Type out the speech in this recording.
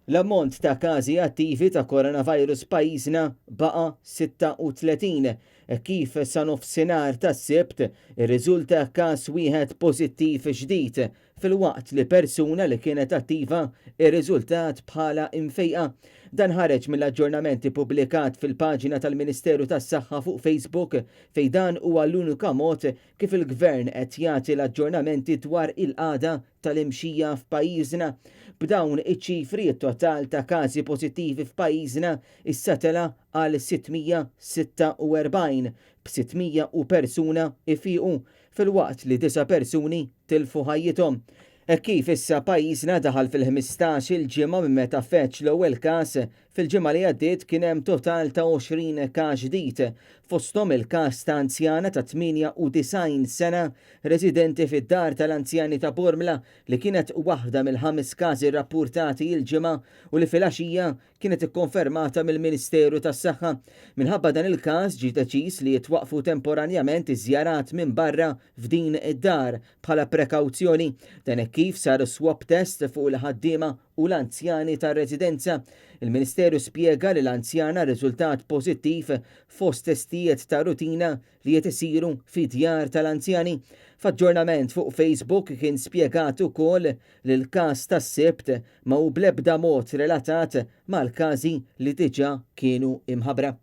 L-ammont ta' każi attivi ta' coronavirus f'pajjiżna baqa' 36 hekk kif sa nofsinhar tas-Sibt irriżulta każ wieħed pożittiv ġdid filwaqt li persuna li kienet attiva rriżultat bħala imfejqa. Dan ħareġ mill-aġġornament ippubblikat fil-paġna tal-Ministeru tas-Saħħa fuq Facebook fejn dan huwa l-unika mod kif il-Gvern qed jagħti l-aġġornamenti dwar il-qagħda tal-imxija f'pajjiżna. B'dawn iċ-ċifri t-total ta' każi pożittivi f'pajjiżna issa tela' għal 646, b' 600 persuna jfiequ filwaqt li disa' persuni tilfu ħajjithom. Hekk kif issa pajjiżna daħal fil-15 il-ġimgħa minn meta feġġ l-ewwel każ, fil-ġimgħa li għaddiet kien hemm total ta' 20 każ ġdid, fosthom il-każ ta' anzjana ta' 98 sena residenti fid-dar tal-anzjani ta' Bormla li kienet waħda mill-ħames każi rrappurtati l-Ġimgħa u li filgħaxija kienet ikkonfermata mill-Ministeru tas-Saħħa. Minħabba dan il-każ ġie deċiż li jitwaqqfu temporanjament iż-żjarat minn barra f'din id-dar bħala prekawzjoni. Dan hekk kif sar swab test fuq il-ħaddiema u l-anzjani tar-residenza. Il-Ministeru spjega li l-anzjana rriżultat pożittiv fost testijiet ta' rutina li qed isiru fi djar tal-anzjani. F'aġġornament fuq Facebook kien spjegat ukoll li l-każ tas-Sibt ma hu bl-ebda mod relatat mal-każi li diġà kienu imħabbra.